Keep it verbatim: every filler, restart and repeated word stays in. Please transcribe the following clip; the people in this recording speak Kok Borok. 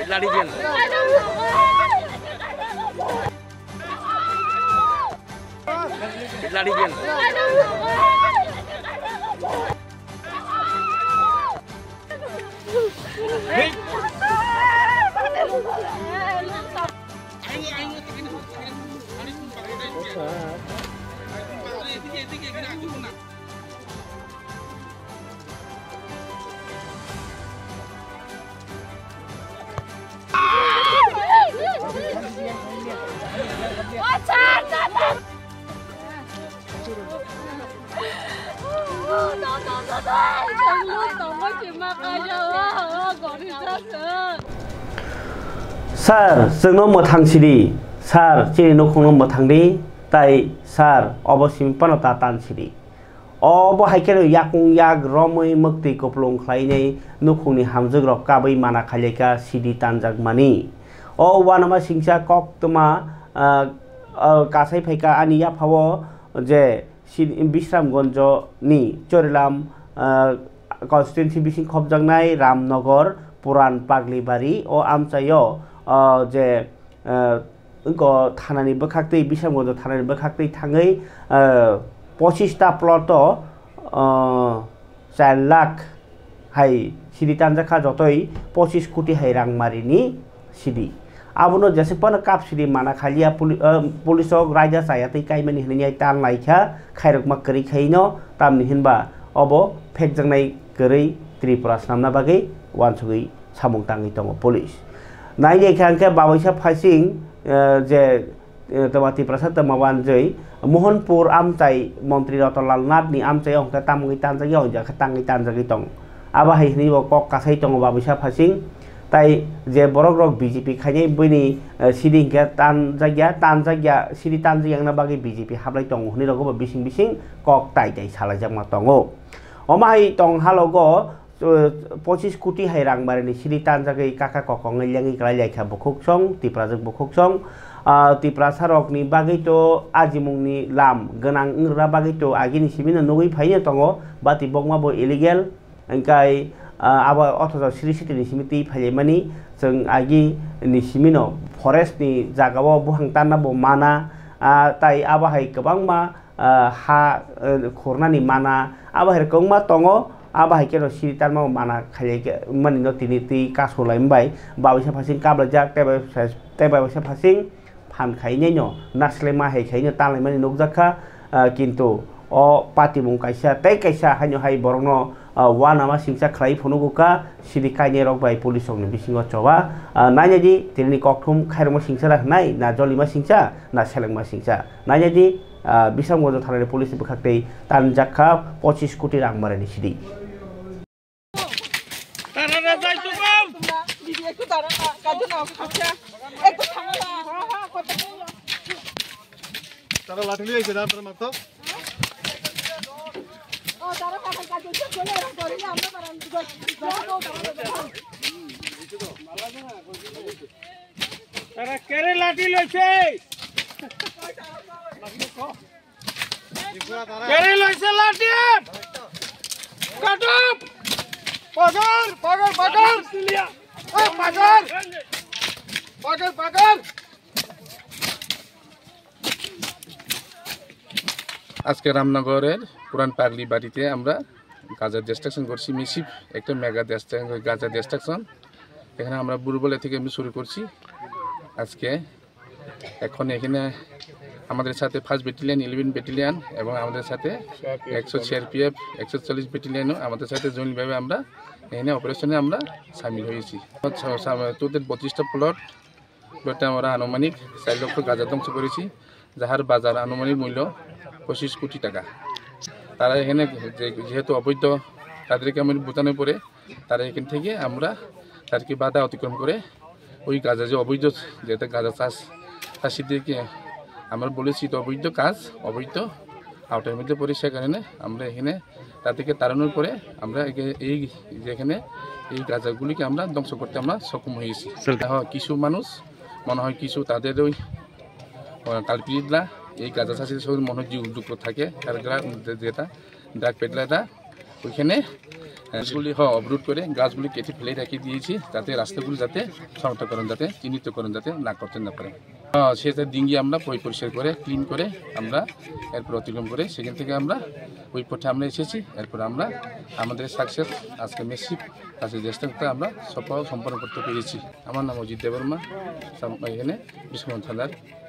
Lari gel. Lari gel. Sir, chwngno mwthang sidi. Sir, chini nukhungno mwthang di. Tai sir, obo simi phano ta tan sidi. Obo hai kheno yakung yak romwi mwktwi kupulung khlainai nukhungni hamjwkrok kabwi mana khailaikha sidi tanjakmani. O uanama singcha koktwma, ah, ah, kasai phaikha ani yaphao je Sidi-, Bisramganj ni Chorilam, ah, constituency bising khopjaknai Ramnagar Puran Paglibari o amchaio, ah, je, ah, wngkha thanani bwkhaktwi, Bisramganj thanani bwkhaktwi thangwi, ah, pochista plot o, ah, char lakh hai sidi tanjakha, jotoi pochis koti hai rang marini sidi. Abono jeswk phano kap sidi mana khailia poli-, ah, police rok raida chaya twi kaimani hinwi ai tan laikha, khairokma kwrwi khaino, tamni hinba obo phekjaknai kwrwi Tripura swnamna bagwi uansugwi samung tangwi tongo police. Nainai kha hwnkhe babaisa phasing, eh, je, eh, twma Tiprasa twma wanjwi Mohanpur amchai montri Ratanlal Nath ni amchai o hwnkhe tamungwi tanjakya, o jagha tangwi tanjagwi tong. Abo hai hwnwi bo kok kasai tongo babaisa phasing. Tai je borok rok B J P khainai buini, eh, sidi hwnkhe tanjakya, tanjakya, sidi tanjakya wngna bagwi B J P hablai tongo hwnwi rokbo bising bising kok tai tai salaijakma tongo. Omo hai tong halogo, uh, pochis koti hai rang barini sidi tanjagwi kaka kokongwi lengwi kwlai laikha bukhuk song, Tiprajwk bukhuk song. Ah, Tiprasa rokni bagwi to ajimungni lam gwnang wng rwna bagwi to agini simino nugwi phaino tongo, bati bokma bo illegal, hwnkhe, ah, abo othocho siri sitini simi twi phailaimani chwng agini simino forest ni jagao buphang tanna bo mana, ah, tai abo hai kwbangma ah, ha, eh, khurnani mana, abo hai kwbangma tongo, abo hai kheno siri tanma mana khailai khe, mani no tini twi kasu lai bai, babuisa phasing kablaijak, tei bai, tei babuisa phasing phan khainai no, naslema hai khaino tanlaimani nukjak kha, ah, kintu o patimung kaisa tei kaisa haino hai borokno, ah, uanama singcha khlai phunugo kha, sidi kainai rok bai police rokni bisingo choba, ah, nainai di tini kokthum khairokma singcha hwnai, na jolima singcha, na selengma singcha. Nainai di, ah, Bisramganj thanani police bwkhak tei tanjak kha pochis koti rang barani sidi. তারা লাঠি নিয়ে এসে, তারা মারতো। তারা কেরে লাঠি লইছে? কেরে লইছে লাঠি? কাটুপ! পাগল, পাগল, পাগল! এই পাগল! পাগল, পাগল! আজকে রামনগরের পুরান পাগলি বাড়িতে আমরা গাজা ডিস্ট্রাকশন করছি, মিসিভ একটা মেগা ডিস্ট্রাকশন, গাজা ডিস্ট্রাকশন। এখানে আমরা বুরবলে থেকে আমি শুরু করছি। আজকে এখন এখানে আমাদের সাথে ফার্স্ট ব্যাটালিয়ন, ইলেভেন ব্যাটালিয়ন এবং আমাদের সাথে একশো সিআরপিএফ, একশো চল্লিশ ব্যাটালিয়নও আমাদের সাথে জয়েন্টভাবে আমরা এখানে অপারেশনে আমরা সামিল হয়েছি। টোটাল বত্রিশটা প্লট, প্লটে আমরা আনুমানিক চার লক্ষ গাঁজা ধ্বংস করেছি, যাহার বাজার আনুমানিক মূল্য পঁচিশ কোটি টাকা। তারা এখানে যে, যেহেতু অবৈধ, তাদেরকে আমি বোঝানোর পরে তারা এখান থেকে আমরা তাদেরকে বাধা অতিক্রম করে ওই গাঁজা যে অবৈধ, যেটা গাঁজা চাষ, চাষিদেরকে আমরা বলেছি এটা অবৈধ কাজ, অবৈধ আওতার মধ্যে পড়ে, সে কারণে আমরা এখানে তাদেরকে তাড়ানোর পরে আমরা একে-, এই যেখানে এই গাঁজাগুলিকে আমরা ধ্বংস করতে আমরা সক্ষম হয়েছি। হ্যাঁ, কিছু মানুষ মনে হয় কিছু তাদের ওই, আহ, কালপিরিটরা এই গাঁজা চাষিদের সঙ্গে মনে হয় যু-, যুক্ত থাকে, তার গ্রা-, যে-, যেটা ড্রাগ পেডলাররা ওইখানে গাছগুলি, হ্যাঁ, অবরোধ করে গাছগুলি কেটে ফেলে রেখে দিয়েছি, যাতে রাস্তাগুলি যাতে শনাক্তকরণ, যাতে চিহ্নিতকরণ যাতে না করতে না পারে। হ্যাঁ, সেটা ডিঙ্গি আমরা পয় পরিষ্কার করে, ক্লিন করে আমরা এরপর অতিক্রম করে সেখান থেকে আমরা ওই পথে আমরা এসেছি। এরপর আমরা আমাদের সাকসেস, আজকে মেসিভ কাছে চেষ্টা করতে আমরা সফল সম্পন্ন করতে পেরেছি। আমার নাম অজিত দেববর্মা, সাম-, এখানে বিষ্ণুপ্রিয়া মজুমদার।